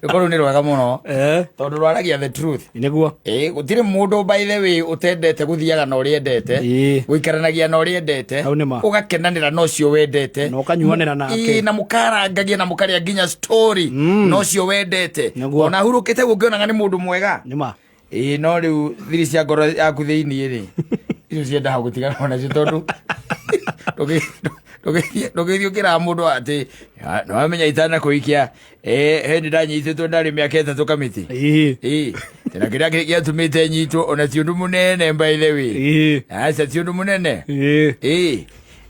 Rwĩmbo rũu nĩ rwega mũno Eh, tondũ rwaragia the truth. Nĩguo. Ĩĩ, gũtirĩ mũndũ, by the way, ũtendete gũthiaga na ũrĩa endete, Ĩĩ. gũikaranagia na ũrĩa endete, Hau nĩ ma. ũgakenanĩra na ũcio wendete, Na ũkanyuanĩra nake. Ĩĩ, na mũkarangagia na mũkarĩa nginya story na ũcio wendete. Nĩguo. Ona hurũkĩte ũngĩonaga nĩ mũndũ mwega. Nĩ ma. Ĩĩ, no rĩu thiri cia ngoro yaku thĩiniĩ rĩ, icio ciendaga gũtigana nacio tondũ ndũgĩthiĩ ũkĩraga mũndũ atĩ nĩwamenya itanakũhikia hĩndĩ ndanyitĩtwo ndarĩ mĩaka 3 kamĩtĩ. Ĩĩ. Ĩĩ, na kĩrĩa gĩatũmĩte nyitwo ona ti ũndũ mũnene, by the way. Ĩĩ. Aca, ti ũndũ mũnene. Ĩĩ. Ĩĩ,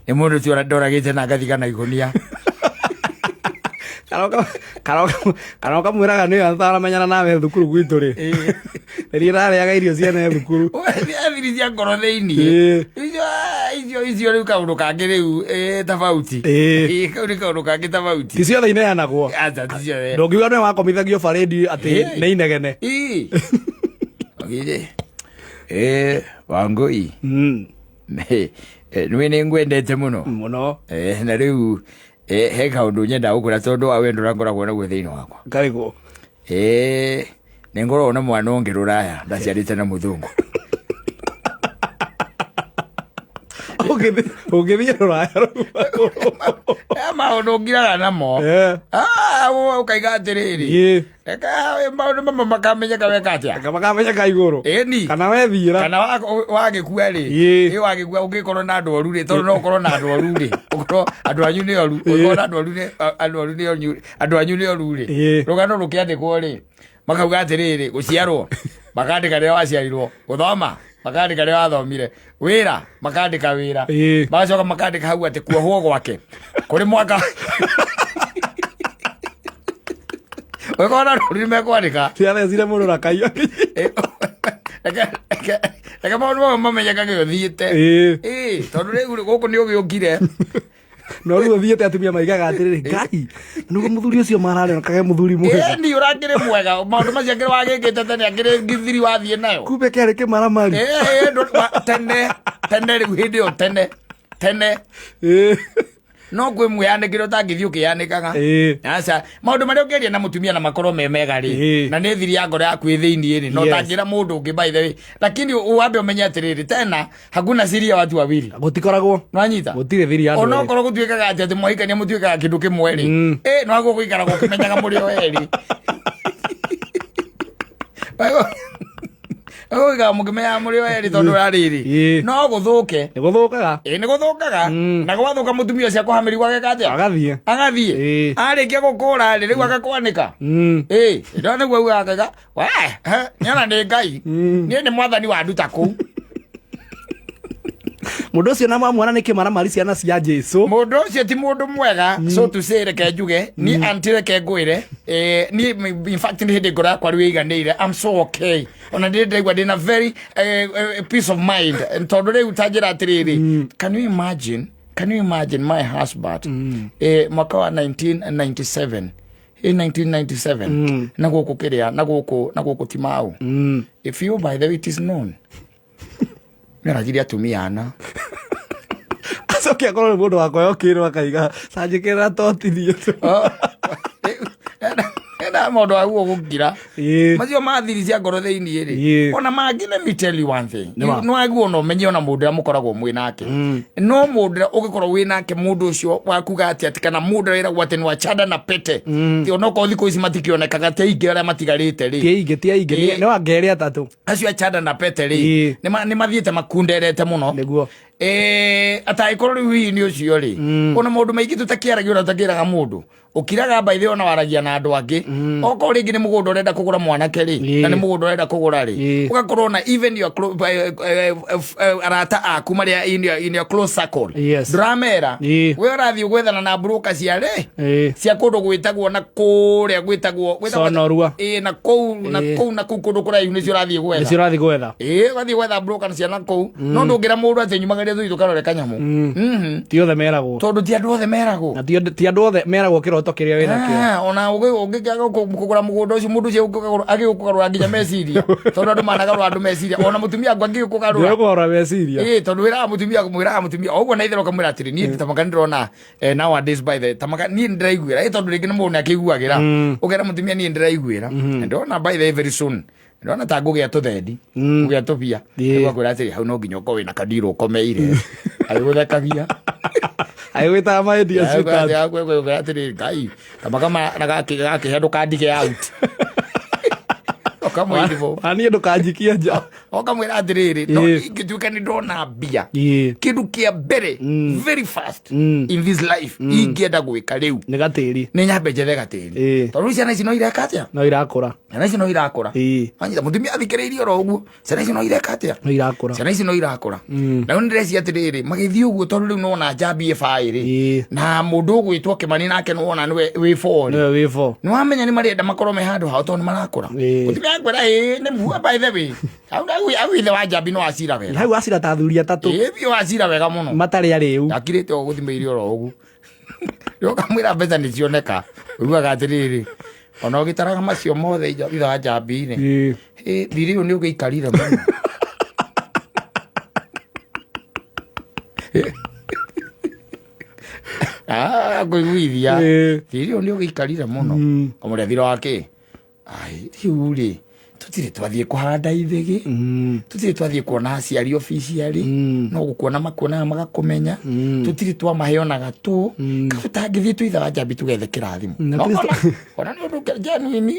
nĩ mũndũ tu ndoragĩte na ngathika na ikũnia. Kana ũkamwĩraga nĩyo ataramenyana nawe thukuru gwitũ rĩ, rĩrĩa ĩrarĩaga irio ciene thukuru. Thiri cia ngoro thĩiniĩ. Ĩĩ. Icio, icio rĩu kaũndũ kangĩ rĩu, tofauti. Ĩĩ. Ĩĩ, kau nĩ kaũndũ kangĩ tofauti. Ti ciothe ineanagwo. Aca, ti ciothe. Ndũngiuga nĩwe wakomithagio barĩndi atĩ Ĩĩ. nĩ inegene. Ĩĩ. Ogire. Wangũi. Nĩwe nĩ ngwendete mũno. Mũno. Na rĩu he kaũndũ nyenda gũkwĩra tondũ wa wendo ũrĩa ngoragwo naguo thĩinĩ wakwa. Karĩkũ? Nĩ ngoragwo na mwana ũngĩ rũraya ndaciarĩte na mũthũngũ. Ũngĩthiĩ rũraya rũu. Maũndũ ngiraga namo. Ah, ũkaiga atĩrĩrĩ. Ĩĩ. Reke maũndũ mamwe makamenyeka weka atĩa? Reke makamenyeka igũrũ. Ĩni. Kana wethiĩra. Kana wagĩkua rĩ. Ĩĩ. Ĩ, wagĩkua ũngĩkorwo na andũ oru rĩ, tondũ no ũkorwo na andũ oru rĩ, ũkorwo andũ anyu nĩ oru, ũngĩkorwo na andũ oru nĩ andũ oru nĩ oru, andũ anyu nĩ oru rĩ. Ĩĩ. Rũgano rũkĩandĩkwo rĩ, makauga atĩrĩrĩ, gũciarwo makandĩka rĩrĩa waciarirwo, gũthoma makandĩka rĩrĩa wathomire, wĩra makandĩka wĩra. Ĩĩ. Magacoka makandĩka hau atĩ kuohwo gwake kũrĩ mwaka ũkona rũri nĩ mekwandĩka. Ciathecire mũndũ na kaiyo. Reke maũndũ mamwe mamenyekage ũthiĩte. Ĩĩ. Ĩĩ, tondũ rĩu gũkũ nĩ ũgĩũkire. No rĩu ũthiĩte atumia maigaga atĩrĩrĩ, Ngai, nĩguo mũthuri ũcio mararĩ kage mũthuri mwega. Ĩĩ, ni ũrakĩrĩ mwega, maũndũ macio akĩrĩ wagĩkĩte tene, akĩrĩ ngithiri wathiĩ nayo. Kumbe kĩarĩ kĩmaramari. Ĩĩ, ĩĩ, tene tene, rĩu hĩndĩ ĩyo tene tene. Ĩĩ. No kwĩ mwĩyanĩkĩre ũtangĩthiĩ ũkĩyanĩkaga. Ĩĩ. Aca, maũndũ marĩa ũngĩaria na mũtumia na makorwo me mega rĩ, Ĩĩ. na nĩ thiri ya ngoro yaku ĩ thĩiniĩ rĩ, na ũtangĩra mũndũ ũngĩ, by the way, lakini wambe ũmenye atĩrĩrĩ, tena hakuna siri ya watu wawili. Gũtikoragwo. Nwanyita? Gũtirĩ thiri ya andũ Ona erĩ. okorwo gũtuĩkaga atĩ mwahikania mũtuĩkaga kĩndũ kĩmwe rĩ, ĩ no gũikara gũkĩmenyaga mũrĩ o erĩ, gũikara mũkĩmenyaga mũrĩ o erĩ, tondũ rarĩrĩ, Ĩĩ. no gũthũke. Nĩ gũthũkaga. Ĩ, nĩ gũthũkaga. Na gwathũka, mũtumia ũcio akũhamĩrigwo ageka atĩa? Agathiĩ. Agathiĩ. Ĩĩ. Arĩkia gũkũra rĩ, rĩu agakwanĩka. Ĩ, ndo nĩguo augaga akaiga we he, nĩona nĩ Ngai, niĩ nĩ mwathani wanduta kũu. Mũndũ ũcio na mamwana nĩ kĩmaramari ciana cia Jesu. Mũndũ ũcio ti mũndũ mwega, so to say, reke njuge ni anti, reke ngwĩre, ni in fact nĩ hĩndĩ ngoro yakwa rĩu ĩiganĩire. I'm so okay, ona ndĩ ndaigua ndĩna very peace of mind, tondũ rĩu ta njĩra atĩrĩrĩ, can you imagine, can you imagine my husband, mwaka wa 1997, in 1997, na gũkũ kĩrĩa, na gũkũ Timau, if you, by the way, it is known nĩaragirie atumia ana. Acoke akorwo nĩ mũndũ wakwa yokĩrwo akaiga canjĩkĩrĩra totithie. Ena maũndũ aguo gũkira. Ĩĩ. Macio ma thiri cia ngoro thĩiniĩ rĩ, Ĩĩ. ona mangĩ, let me tell you one thing. Nĩ ma. No aguo ona ũmenye ona mũndũ ũrĩa mũkoragwo mwĩ nake, no mũndũ ũrĩa ũgĩkorwo wĩ nake, mũndũ ũcio wakuga atĩ kana mũndũ ũrĩa wĩragwo atĩ nĩ wa chanda na pete, ti onokorwo thikũ ici matikĩonekaga, ti aingĩ arĩa matigarĩte rĩ. Ti aingĩ, ti aingĩ. Ĩĩ. Nĩ wangerĩ atatũ. Acio a chanda na pete rĩ, Ĩĩ. nĩ mathiĩte makunderete mũno. Nĩguo. Atangĩkorwo rĩu hihi nĩ ũcio rĩ, ona maũndũ maingĩ tũtakĩaragia, ona tũtakĩraga mũndũ ũkiraga mbaithĩ, ona waragia na andũ angĩ, okorwo rĩngĩ nĩ mũgũnda ũrenda kũgũra mwanake rĩ, na nĩ mũgũnda ũrenda kũgũra rĩ, Ĩĩ. ũgakorwo na even your arata aku marĩa in your close circle, ndũramera. Ĩĩ. We ũrathiĩ gwethana na broker cia rĩ, Ĩĩ. cia kũndũ gwĩtagwo na kũrĩa gwĩtagwo Sonorua. Ĩĩ, na kũu na Ĩĩ. kũu na kũu kũndũ kũraihu nĩcio ũrathiĩ gwetha. Nĩcio ũrathiĩ gwetha. Ĩĩ, ũgathiĩ gwetha broker cia na kũu, no ndũngĩra mũndũ atĩ nyumagĩria. Tũteng'erie tũthiĩ tũkarore kanyamũ. Ti othe meragwo. Tondũ ti andũ othe meragwo. Na ti andũ othe meragwo kĩroto kĩrĩa wĩnakĩo. Ah, ona ũngĩkĩaga kũgũra mũgũnda ũcio, mũndũ ũcio agĩgũkũgarũra nginya meciria, tondũ andũ managarũra andũ meciria, ona mũtumia waku angĩgĩkũgarũra. Ndĩkũgarũra meciria. Ĩĩ, tondũ wĩraga mũtumia, mwĩraga mũtumia o ũguo na itherũ, ũkamwĩra atĩrĩ, niĩ tamaka nĩndĩrona nowadays by the tamaka niĩ nĩndĩraiguĩra, ĩ tondũ rĩngĩ nĩ mũndũ nĩakĩiguagĩra, ũkera mũtumia, niĩ nĩndĩraiguĩra na ndĩrona by the way very soon ndĩrona ta ngũgĩa tũthendi, ngũgĩa tũbia. Nĩguo akwĩra atĩrĩ, hau no nginya ũkorwo wĩna kandirũ ũkomeire agĩgũthekagia. Agĩgwĩtaga my dear sweetheart. Akwĩra atĩrĩ, Ngai tamaka na gakĩhe ndũkandige out, ũkamwĩribũ. Na niĩ ndũkanjikie nja. Ũkamwĩra atĩrĩrĩ, no ingĩtuĩka nĩ ndona mbia, kĩndũ kĩa mbere very fast in this life ingĩenda gwĩka rĩu Nĩ gatĩri. Nĩ nyambe njethe gatĩri. Tondũ rĩu ciana ici no ireka atĩa? No irakũra. Ciana ici no irakũra. Wanyita mũtumia athikĩrĩirie oro ũguo, ciana ici no ireka atĩa? No irakũra. Ciana ici no irakũra. Na rĩu nĩndĩrecia atĩrĩrĩ, magĩthiĩ ũguo, tondũ rĩu nĩwona njambi ĩbaĩrĩ na mũndũ ũgwĩtwo Kĩmani nake nĩwona nĩwe wĩ bori. Nĩwe wĩ bo. Nĩwamenya nĩ marenda makorwo me handũ hao tondũ nĩ marakũra. Mũtumia akwĩra, ĩĩ nĩ mua, by the way hau hau ithe wa njambi no acira wega. Hau acira ta athuri atatũ. Ĩĩ biũ, acira wega mũno. Matarĩ arĩu. Akirĩte o gũthimĩire oro ũguo. Rĩu ũkamwĩra mbeca nĩ cioneka, ugaga atĩrĩrĩ, ona ũgĩtaraga macio mothe ithe wa njambi-rĩ, thirĩ ũyũ nĩ ũgĩikarire mũno. Ah, ngũiguithia. Thirĩ ũyũ nĩ ũgĩikarire mũno. Kamũrĩa thirĩ wa kĩ? Ai, rĩu rĩ, tũtirĩ twathiĩ kũhanda ithĩgĩ, tũtirĩ twathiĩ kuona aciari officially, no gũkuona makuonaga magakũmenya, tũtirĩ twamahe ona gatũ tũtangĩthiĩ twĩtha wa njambi tũgethe kĩrathimo. Na No ona nĩ ũndũ genuine,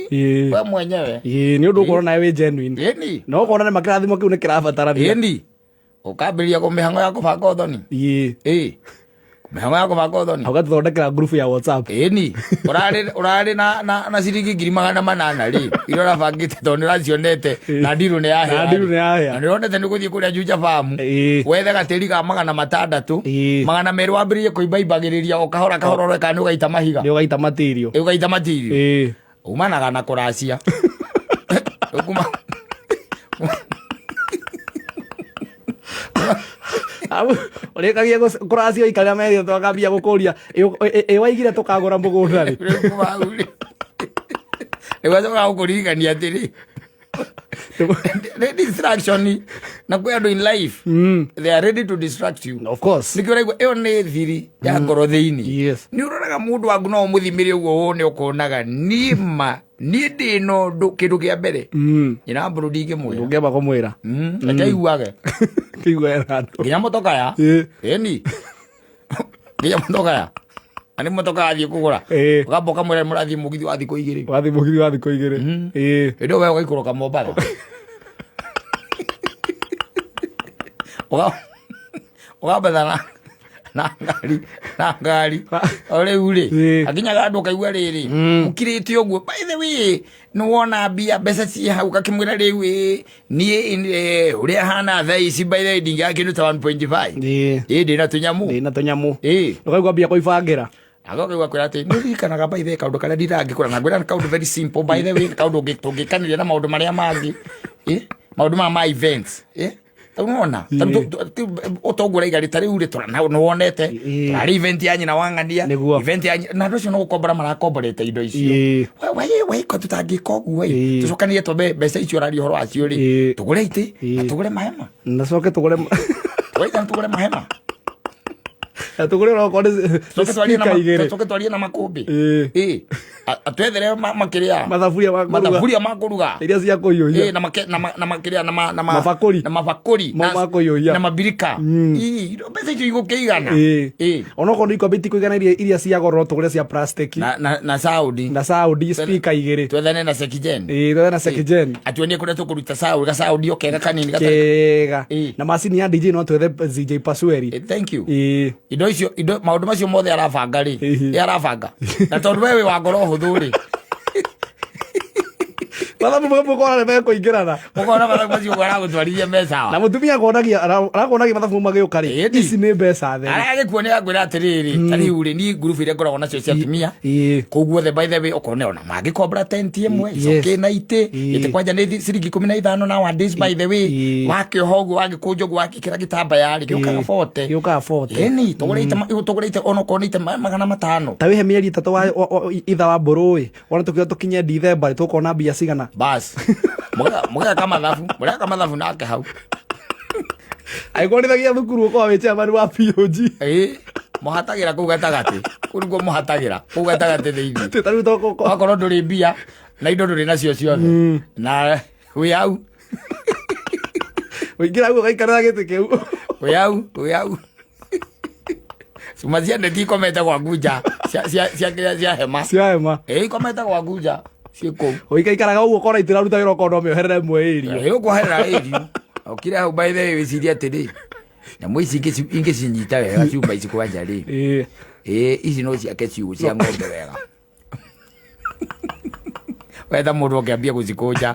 we mwenyewe. Ĩĩ, nĩ ũndũ ũkorwo nawe wĩ genuine. Ĩni. Na ũkona nĩ makĩrathimo kĩu nĩ kĩrabatarania. Ĩni, ũkambĩrĩria kũmĩhang'o ya kũbanga ũthoni. Ĩ mĩhang'o ya kũbanga ũthoni. Ũgatũthondekera group ya WhatsApp. Ĩni, ũrarĩ na ciringi 800,000 rĩ, iria ũrabangĩte tondũ nĩ ũracionete na ndirũ nĩ yahĩa. Na ndirũ nĩ yahĩa. Na nĩ ũronete nĩ gũthiĩ kũrĩa Juja Farm wethe gatĩri ga 600, 200 wambĩrĩrie kũimbaimbagĩrĩria o kahora kahora ũrore kana nĩ ũgaita mahiga. Nĩ ũgaita matirio. Ĩ, ũgaita matirio. Umanaga na kũracia. Kuma Ũrĩkagia kũracia ũikarĩra merio twakambia gũkũria, ĩ waigire tũkagũra mũgũnda rĩ? Rĩu kuma hau rĩ, nĩguo acokaga gũkũririkania atĩrĩ, nĩ distraction, na kwĩ andũ in life, they are ready to distract you. Of course. Nĩkĩo ũraigua ĩyo nĩ thiri ya ngoro thĩinĩ. Nĩ ũroraga mũndũ waku no ũmũthimĩre ũguo wone, ũkonaga nĩma niĩ ndĩ na ũndũ, kĩndũ kĩa mbere nyina mbũrũ ndingĩmwĩra. Ndũngĩamba kũmwĩra. Reke aiguage. Kĩigua handũ. Nginya mũtokaya. Ĩni, nginya mũtokaya, na nĩ mũtoka athiĩ kũgũra, ũkamba ũkamwĩra mũrathiĩ mũgithi wa thikũ 2. Wathiĩ mũgithi wa thikũ 2. Hĩndĩ ĩyo we ũgaikũrũka Mombatha. Ũkambatha na ngari o rĩu rĩ, akinyaga andũ ũkaigua rĩrĩ mũkirĩte ũguo, by the way nĩ wona mbia, mbeca ciĩ hau, ũgakĩmwĩra rĩu ĩ niĩ ũrĩa hana thaa ici, by the way ndingĩaga kĩndũ ta 1.5. Ĩ ndĩna tũnyamũ. Ndĩna tũnyamũ. Ũkaigua mbia kũibangĩra. Agoka kwĩra atĩ nĩ ũririkanaga, by the way, kaũndũ karĩa ndingĩkũra na ngwĩra nĩ kaũndũ very simple, by the way, kaũndũ tũngĩkanĩria na maũndũ marĩa mangĩ, maũndũ maya ma events, Tau nĩwona ũtongo ũraiga rĩ, ta rĩu rĩ nĩ wonete tũrarĩ event ya nyina wa ng'ania. Nĩguo. Event ya na andũ acio no gũkombora marakomborete indo icio. Waiko tũtangĩka ũguo ĩ, tũcokanĩrie twambe mbeca icio ũraria ũhoro wacio rĩ, tũgũre itĩ na tũgũre mahema. Na coke tũgũre Tũgũre itĩ na tũgũre mahema. Na tũgũre onokorwo nĩ Tũcoke twarie na speaker 2. Tũcoke twarie na makũmbĩ. Ĩ atwethere makĩrĩa Mathaburia ma kũruga. Mathaburia ma kũruga. Iria cia kũhiũhia. Ĩ, na make na na makĩrĩa na ma Mabakũri. Na mabakũri. Mau ma kũhiũhia. Na mabirika. Ĩ, mbeca icio igũkĩigana. Ĩ. Onokorwo nĩ ikombe itikũigana iria cia goro, tũgũre cia plastic. Na saudi. Na saudi speaker 2. Twethane na Sekijen. Ĩĩ, twethe na Sekijen. Atuonie kũrĩa tũkũruta saudi, gasaudi o kega kanini gatarĩ Kega. Na macini ya DJ no twethe ZJ Pasueri. Thank you. Indo icio, indo maũndũ macio mothe arabanga rĩ, ĩ arabanga na tondũ we wĩ wa ngoro hũthũ rĩ. Mathabu mũkona nĩ mekũingĩrana. Ũkona mathabu macio ũguo aragũtwarithia me Na sawa. mũtumia akuonagia arakuonagia mathabu magĩũka rĩ. Ĩni. Ici nĩ mbeca theri. Arĩa agĩkuonia akwĩra atĩrĩrĩ, ta rĩu rĩ, niĩ ngurubu iria ngoragwo nacio cia atumia, Ĩĩ. kũu guothe by the way okorwo nĩ ona mangĩkombora tenti ĩmwe Yes. icoke na itĩ Ĩĩ. itĩ kwanja nĩ ciringi 15 nowadays by the way Ĩĩ. wakĩoha ũguo wagĩkũnja ũguo wakĩkĩra gĩtambaya rĩ gĩũkaga 40. Gĩũkaga 40. Ĩni tũgũrĩte onokorwo nĩ itĩ 500. Ta wĩhe mĩeri 3 wa itha wa mbũrũ ĩ. Wona tũkiuga tũkinye Dithemba rĩ tũkona mbia cigana. Bas. Mũgeka mathabu, mũreka mathabu nake hau. Angĩkuonithagia thukuru ũkorwo wĩ chairman wa POG. Ĩĩ, mũhatagĩra kũu gatagatĩ. Kũu nĩkuo mũhatagĩra, kũu gatagatĩ thĩinĩ. Ta rĩu Wakorwo ndũrĩ mbia na indo ndũrĩ nacio ciothe. Na wĩ hau, ũingĩra hau ũgaikarĩra gĩtĩ kĩu. wĩ hau, wĩ hau. Cuma cia neti ikomete gwaku nja, cia kĩrĩa cia hema. Cia hema. Ĩĩ, ikomete gwaku nja, ciĩ kũu. Ũikaikaraga ũguo ũkona itiraruta wĩra ũkona ũmĩoherere ĩmwe ĩrio. Ĩĩ, ũkwoherera ĩrio. Ũkire hau by the way wĩcirie atĩrĩ, nyamũ ici ingĩcinyita wega ciuma ici kwanja rĩ, Ĩĩ. ĩĩ ici no ciake ciugũ cia ng'ombe wega. Wetha mũndũ ũngĩambia gũcikũnja.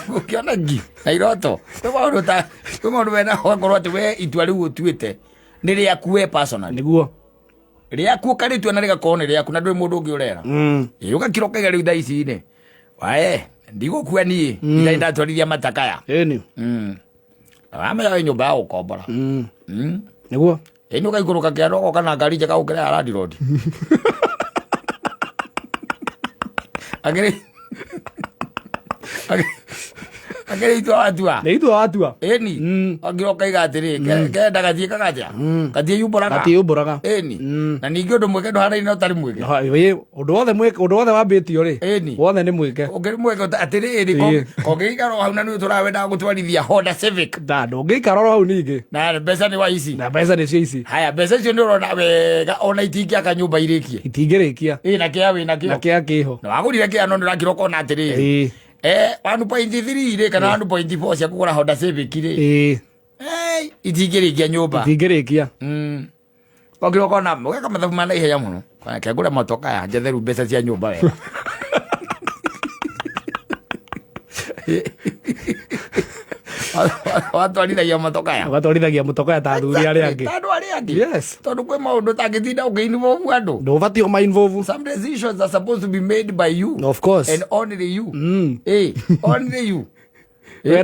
Ũkĩona ngi na iroto. Kwĩ maũndũ ta kwĩ maũndũ wena ũgakorwo atĩ we itua rĩu ũtuĩte nĩ rĩaku we personally. Nĩguo. Rĩaku ũkarĩtua na rĩgakorwo nĩ rĩaku na ndũrĩ mũndũ ũngĩ ũrera. Ĩĩ ũgakira ũkaiga rĩu thaa ici nĩ wae ndigũkua niĩ itarĩ ndatwarithia matakaya. Ĩni. Wamenya wĩ nyũmba ya gũkombora. Nĩguo. Ĩni ũgaikũrũka kĩanda ũgoka na ngari njega gũkĩra ya landlord. Akĩrĩ itua watua. Nĩ itua watua. Ĩni. Wakira ũkaiga atĩrĩ, kenda gathiĩ kagatia. Gatiĩyumbũraga. Gatiĩyumbũraga. Ĩni. Na ningĩ ũndũ mwĩke ndũhanaine na ũtarĩ mwĩke. Ĩĩ, ũndũ wothe mwĩke, ũndũ wothe wambĩtio rĩ. Ĩni. Wothe nĩ mwĩke. Ũngĩrĩ mwĩke atĩrĩrĩ, Ĩĩ. kongĩikara o hau na nĩ ũtũraga gũtwarithia Honda Civic. Na ndũngĩikara oro hau ningĩ. Na mbeca nĩ wa ici. Na mbeca nĩcio ici. Haya, mbeca icio nĩ ũrona wega ona itingĩaka nyũmba irĩkie. Itingĩrĩkia. Ĩ na kĩa wĩ nakĩo. Na kĩa kĩho. Na wagũrire kĩa no nĩ ũrakira ũkona atĩrĩrĩ. Ĩĩ. 1.3 rĩ kana 1.4 cia kũgũra Honda Civic rĩ. Ĩĩ. Itingĩrĩkia nyũmba. Itingĩrĩkia. Wakira ũkona ũgeka mathabu ma naihenya mũno. Reke ngũre motoka ya njetheru mbeca cia nyũmba wega. Watwarithagia motoka ya. Ũgatwarithagia mũtoka ya ta athuri arĩa angĩ. Ta andũ arĩa angĩ. Yes. Tondũ kwĩ maũndũ ũtangĩtinda ũkĩ-involve andũ. Ndũbatiĩ ũma involve. Some decisions are supposed to be made by you. Of course. And only you. Only you. We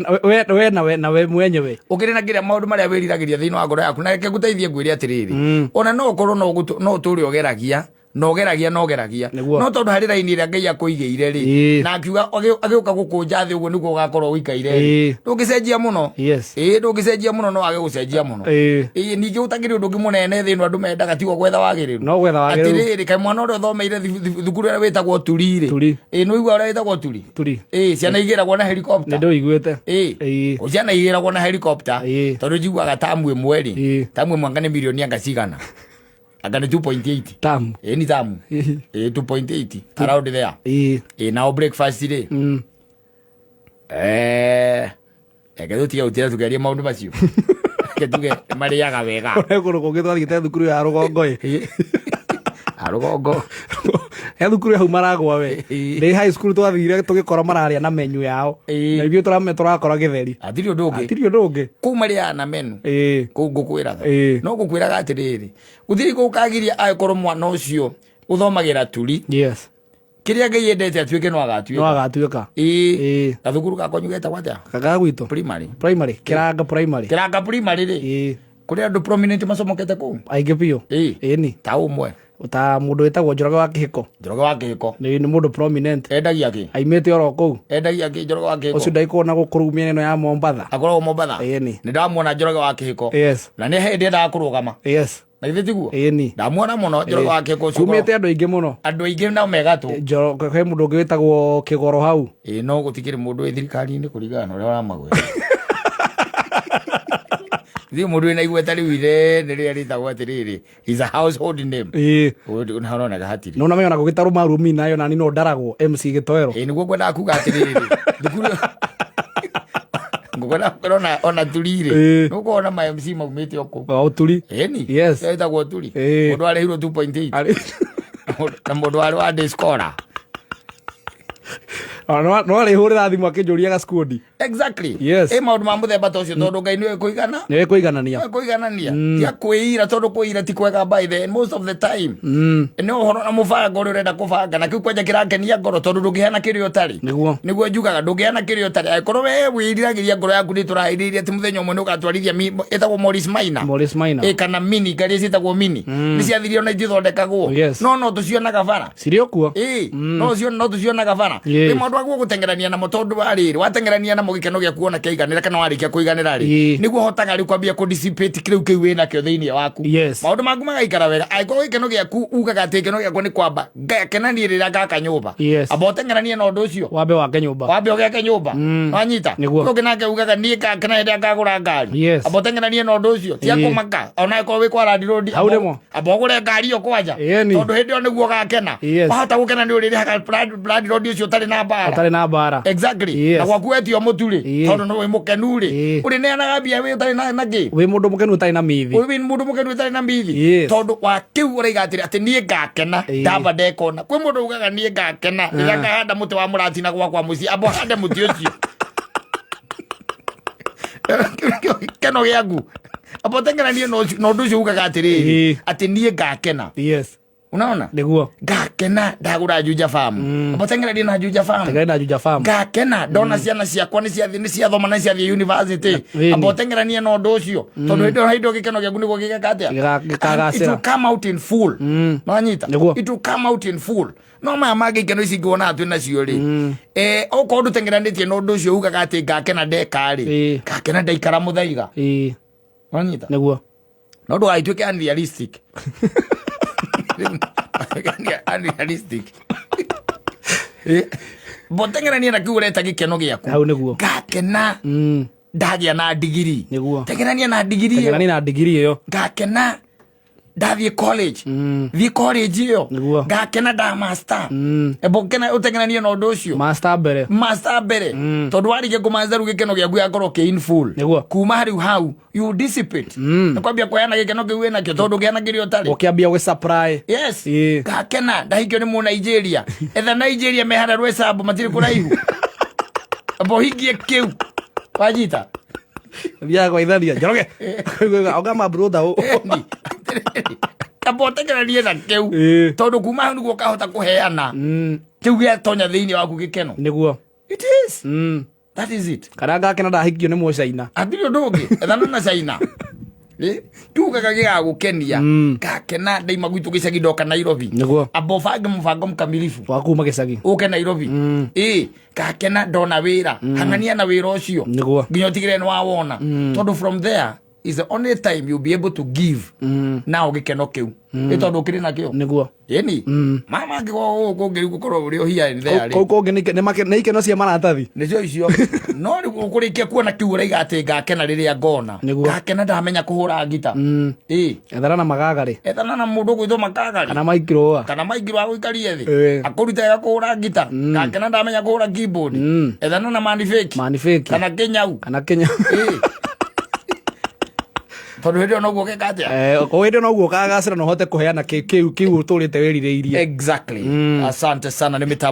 na we mwenyewe. Ũkĩrĩ na kĩrĩa maũndũ marĩa wĩriragĩria thĩinĩ wa ngoro yaku na reke ngũteithie ngwĩre atĩrĩrĩ, ona no ũkorwo no ũtũre ũgeragia na ũgeragia na ũgeragia Nĩguo. no tondũ harĩ raini ĩrĩa Ngai akũigĩire rĩ Ĩĩ. na akiuga agĩũka gũkũnja thĩ ũguo nĩguo ũgakorwo ũikaire rĩ Ĩĩ. ndũngĩcenjia mũno. Yes. Ĩĩ ndũngĩcenjia mũno no wage gũcenjia mũno. Ĩĩ. Ĩĩ ningĩ gũtakĩrĩ ũndũ ũngĩ mũnene thĩ ĩno andũ mendaga tigo gwetha wagĩrĩru. No gwetha wagĩrĩru. Atĩrĩrĩ kaĩ mwana ũrĩa ũthomeire thukuru ĩrĩa wĩtagwo Turi rĩ. Turi. Ĩĩ nĩ ũiguaga ũrĩa wĩtagwo Turi? Turi. Ĩĩ ciana igĩragwo na helicopter. Nĩ ndũiguĩte. Ĩĩ. Ĩĩ. Ciana igĩragwo na helicopter. Ĩĩ. Tondũ njiguaga tamu ĩmwe rĩ. Ĩĩ. Tamu ĩmwe anga nĩ mirioni anga cigana. Anga nĩ 2.8. Tamu. Ĩĩ ni tamu. Ĩĩ. Ĩĩ 2.8 around there. Ĩĩ. Ĩĩ nao breakfast rĩ. Reke tũtige gũtinda tũkĩaria maũndũ macio. Reke tuge marĩaga wega. He kũndũ kũngĩ twathiĩte thukuru ya rũgongo ĩ. Rũgongo. He thukuru hau maragwa we. Ĩĩ. Ndĩ high school twathire tũgĩkora mararĩa na menu yao. Ĩĩ. Na ithuĩ tũrakora gĩtheri. Hatirĩ ũndũ ũngĩ. Hatirĩ ũndũ ũngĩ. Kũu marĩaga na menu. Ĩĩ. Kũu ngũkwĩraga. Ĩĩ. No ngũkwĩraga atĩrĩrĩ, gũtirĩ gũkagiria angĩkorwo mwana ũcio ũthomagĩra Turi. Yes. Kĩrĩa Ngai endete atuĩke no No agatuĩka. agatuĩka. Ĩĩ. Ĩĩ. Gathukuru gakwanyu getagwo atĩa? Gaga gwitũ. Primary. Primary. Kĩranga primary. Kĩranga primary rĩ. Ĩĩ. Kũrĩ andũ prominent macomokete kũu? Aingĩ biũ. Ĩĩ. Ĩni. Ta ũmwe. Ta mũndũ wĩtagwo Njoroge wa Kĩhĩko. Njoroge wa Kĩhĩko. Nĩ mũndũ prominent. Endagia kĩ? Aimĩte oro kũu. Endagia kĩ Njoroge wa Kĩhĩko? Ũcio ndaikuona gũkũ rĩu mĩena ĩno ya Mombatha. Akoragwo Mombatha. Ĩni. Nĩ ndamuona Njoroge wa Kĩhĩko. Yes. Na nĩ hĩndĩ endaga kũrũgama. Yes. Na githĩ tiguo? Ĩni. Ndamuona mũno Njoroge wa Kĩhĩko ũcio. Kumĩte andũ aingĩ mũno. Andũ aingĩ nao me gatũ. Njoroge he mũndũ ũngĩ wĩtagwo Kĩgoro hau. Ĩĩ no gũtikĩrĩ mũndũ wĩ thirikari-inĩ kũringana na ũrĩa ũramagweta. Gũtirĩ mũndũ wĩna igweta rĩu inene rĩrĩa rĩtagwo atĩrĩrĩ, is a household name. Ĩĩ. Ũyũ ũronaga hatirĩ. Nĩ ũnamenya ona gũgĩta Rũmarumi nayo nani no ndaragwo MC Gĩtoero. Ĩĩ nĩguo ngwendaga kuga atĩrĩrĩ, thukuru ngũkwenda kwĩra ona Turi rĩ, Ĩĩ. nĩ ũkuona ma MC maumĩte o kũu. O Turi. Ĩni. Yes. Ĩtagwo Turi. Ĩĩ. Mũndũ arĩhirwo 2.8. Arĩ. Na mũndũ warĩ wa day scholar. Ona no arĩhũrĩra thimũ akĩnjũria gaskundi. Exactly. Yes. Ĩ maũndũ ma mũthemba ta ũcio, tondũ Ngai nĩwe kũigana. Nĩwe kũiganania. Nĩwe kũiganania, tia kwĩira, tondũ kwĩira ti kwega by the most of the time. Nĩ ũhoro na mũbango ũrĩa ũrenda kũbanga na kĩu kwanja kĩrakenia ngoro, tondũ ndũngĩheana kĩrĩa ũtarĩ. Nĩguo njugaga ndũngĩheana kĩrĩa ũtarĩ. Angĩkorwo we wĩriragĩria ngoro yaku nĩ tũrahĩrĩirie atĩ mũthenya ũmwe nĩ ũgatwarithia ĩtagwo Morris Minor. Morris Minor. Ĩ kana mini, ngari ciĩtagwo mini, nĩ ciathirio na itithondekagwo. No tũcionaga bara. Cirĩ o kuo. Ĩ no tũcionaga bara. Ĩ maũndũ aguo gũteng'erania namo, tondũ warĩrĩ wateng'erania namo gĩkeno gĩaku ona kĩaiganĩra kana warĩkia kũiganĩra rĩ, nĩguo hotaga rĩu kwambia kũ dissipate kĩrĩu kĩu wĩnakĩo thĩinĩ waku. Maũndũ maku magaikara wega. Angĩkorwo gĩkeno gĩaku ugaga atĩ gĩkeno gĩakwa nĩ kwamba ngakena niĩ rĩrĩa ngaka nyũmba, amba ũteng'eranie na ũndũ ũcio. Wambe wake nyũmba. Wambe ũgeke nyũmba, wanyita? Ũngĩ nake ugaga niĩ ngakena hĩndĩ ĩrĩa ngagũra ngari. Amba ũteng'eranie na ũndũ ũcio, tia kũmaka ona ĩkorwo wĩ kwa landlord. Hau nĩmo. Amba ũgũre ngari ĩyo kwanja, tondũ hĩndĩ ĩyo nĩguo ũgakena. Wahota gũkena nĩ ũrĩrĩhaga landlord ũcio ũtarĩ na mbara. Ũtarĩ na mbara. Exactly. Na gwaku wetio mũtu rĩ, tondũ nĩ wĩ mũkenu rĩ, ũrĩneanaga mbia wĩ ũtarĩ na kĩ. Wĩ mũndũ mũkenu ũtarĩ na mithi. Wĩ mũndũ mũkenu ũtarĩ na mithi. Tondũ wa kĩu ũraiga atĩrĩ atĩ niĩ ngakena ndamba ndekona. Kwĩ mũndũ ugaga niĩ ngakena rĩrĩa ngahanda mũtĩ wa mũratina gwakwa mũciĩ. Amba ũhande mũtĩ ũcio. Kĩo gĩaku, amba ũteng'eranie na ũndũ ũcio ugaga atĩrĩrĩ atĩ niĩ ngakena. Unaona? Ngakena ndagũra Juja Farm. Amba ũteng'eranie na Juja Farm. Teng'erania na Juja Farm. Ngakena ndona ciana ciakwa nĩ ciathoma na nĩ ciathiĩ university. Amba ũteng'eranie na ũndũ ũcio, tondũ hĩndĩ ĩyo hĩndĩ ĩyo gĩkeno gĩaku nĩguo gĩgeka atĩa? Gĩkagacĩra. It will come out in full. Nĩwanyita? Nĩguo. It will come out in full. No maya mangĩ ikeno ici ngĩwonaga twĩ nacio rĩ, okorwo ndũteng'eranĩtie na ũndũ ũcio ugaga atĩ ngakena ndeka rĩ, ngakena ndaikara mũthaiga. Wanyita? Nĩguo. No ndũgagĩtuĩke unrealistic. Unrealistic. Mboteng'eranie na kĩu ũreta gĩkeno gĩaku. Hau nĩguo. Ngakena ndagĩa na ndigiri. Teng'erania na ndigiri ĩyo. Teng'erania na ndigiri ĩyo. Ngakena ndathiĩ college. Thiĩ college ĩyo. Ngakena nda master. Ebo kena ũteng'eranie na ũndũ ũcio. Master mbere. Master mbere, tondũ warĩkia kũmaster rĩu gĩkeno gĩaku gĩgakorwo kĩ in full. Kuma rĩu hau you dissipate. Nĩ kwambia kũheana gĩkeno kĩu wĩnakĩo, tondũ ũngĩheana kĩrĩa ũtarĩ. Ũkĩambia gwĩ supply. Yes. Ngakena ndahikio nĩ mũ Nigeria. Etha Nigeria me harĩa Rwesambu, matirĩ kũraihu. Amba ũhingie kĩu, wanyita? Thiaga gwaithania Njoroge oga ma brother ũ. Ĩni. Amba ũteng'eranie na kĩu, tondũ kuma hau nĩguo ũkahota kũheana kĩu gĩatonya thĩinĩ waku gĩkeno. It is. That is it. Kana ngakena ndahikio nĩ mũcaina. Hatirĩ ũndũ ũngĩ, ethana na China. Tugaga gĩgagũkenia, ngakena ndaima gwitũ gĩcagi ndoka Nairobi. Amba ũbange mũbango mkamilifu Wa kuma gĩcagi. Ũke Nairobi. Ĩ ngakena ndona wĩra, hang'ania na wĩra ũcio nginya ũtigĩrĩre nĩ wawona, tondũ from there is the only time you'll be able to give now gĩkeno kĩu, ĩ tondũ ũkĩrĩ nakĩo. Ĩni mama angĩkorwo gũkũ kũngĩ rĩu gũkorwo ũrĩ o here and there rĩ. Kũu kũngĩ nĩ ikeno cia maratathi. Nĩcio icio, no rĩu ũkũrĩkia kuona kĩu ũraiga atĩ ngakena rĩrĩa ngona. Ngakena ndamenya kũhũra ngita. Ĩ. Ethana na magagarĩ. Ethana na mũndũ ũgwĩtwo makagarĩ. Kana maikirũa. Kana maingirwo agũikarie thĩ, akũrute wega kũhũra ngita. Ngakena ndamenya kũhũra keyboard. Ethana na manifeki. Manifeki. Kana kĩnyau. Kana kenya. Ĩ tondũ hĩndĩ ĩyo noguo geka atĩa? Hĩndĩ ĩyo noguo ũkagacĩra na ũhote kũheana kĩu ũtũrĩte wĩrirĩirie. Exactly. Asante sana nĩ mĩtambo.